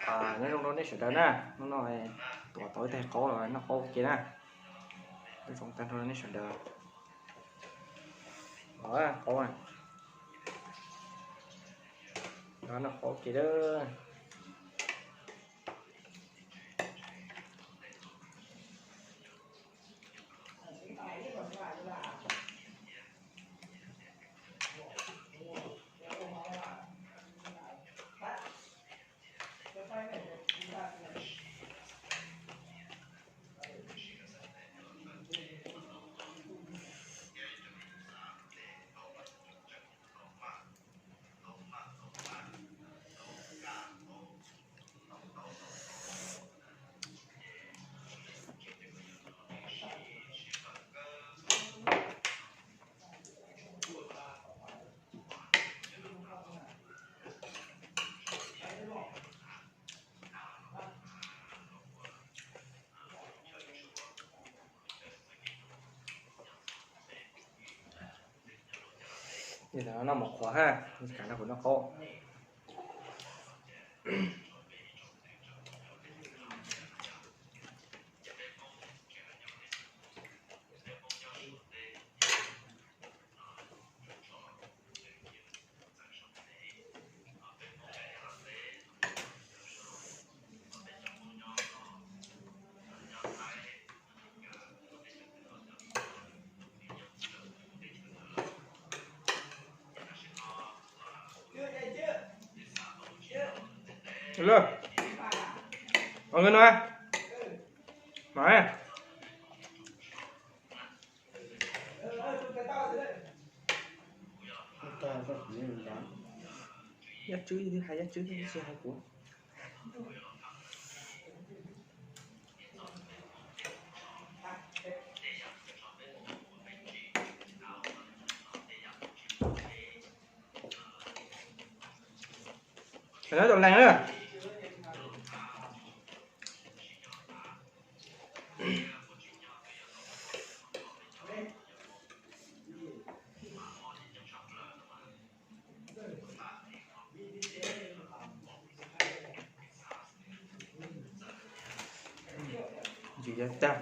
Nyob zoo rau nej sawv daws na, hnub no tuav tau ib teg qaub los noj qaub ua ke na. Nyob zoo tag nrho nej sawv daws. Qaub, noj qaub ua ke. Noj mov qhuav ha, kam nrog kuv noj qaub. Lawm, ua nkawd no mas. Yaj Tswb, hais Yaj Tswb thiab tsis hais kuv. Tau lees na. Ntsis yog tag.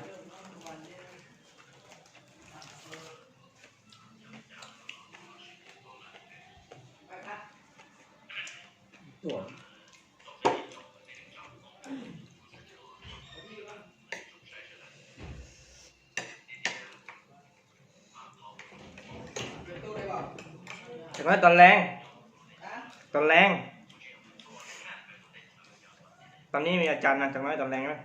Tseem no tau lees, tau lees. Tau nib me cas no tseem no tau lees na.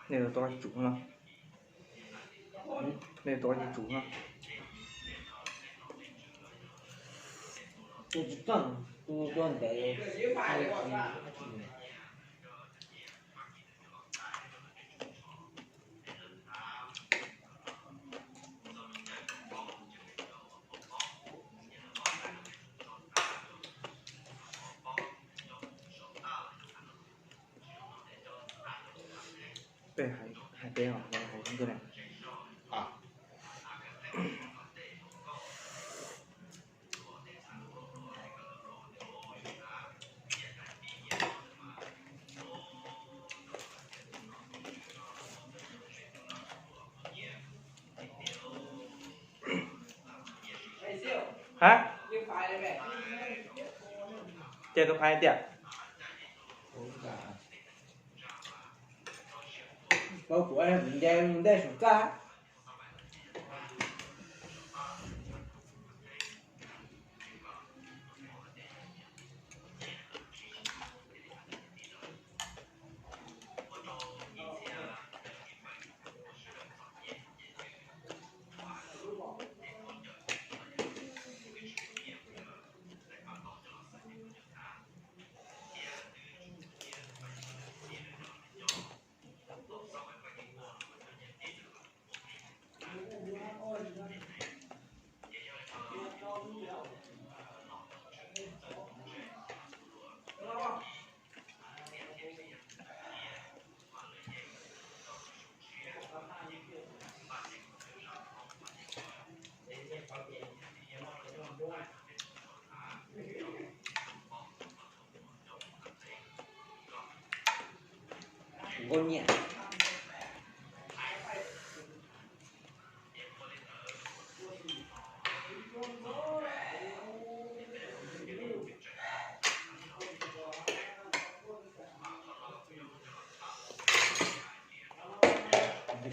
Nej tau tsum no. Nej tau tsum no. Tus tsis txawj, tus tuaj ntev. Peb hais, hais peb os, hais hais ntej na. Ha? Ces tus phais tias, kuv nce ntej saum txaj. Ua nyiaj.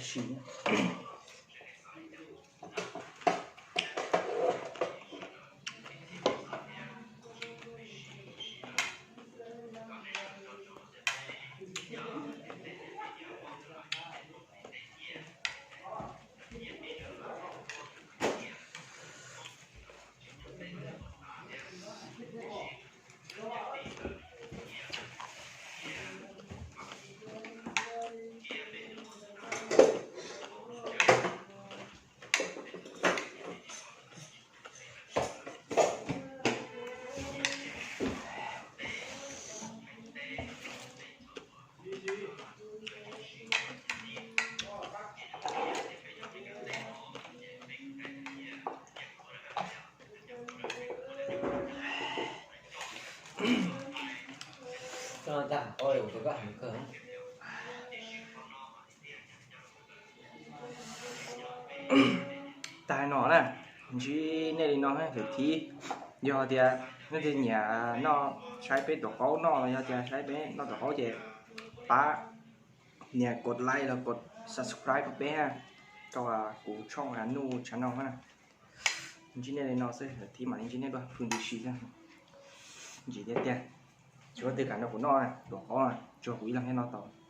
Sim. Tag no na, ntsib nej li no lawm thiab. Yog tias nej twg nyiam noj, saib peb tuav qaub noj los yog tias saib peb noj tuav qaub ces pab nias kos like los kos subscribe rau peb, rau kuv tshooj Nuj Channel na. Ntsib nej li no xwb, lawm thiab mam li ntsib nej dua, pw nti si xwb. Ntsim tiag tiag, tsis muaj twg kam nrog kuv noj tuav qaub, tsuas kuv ib leeg thiaj noj tau.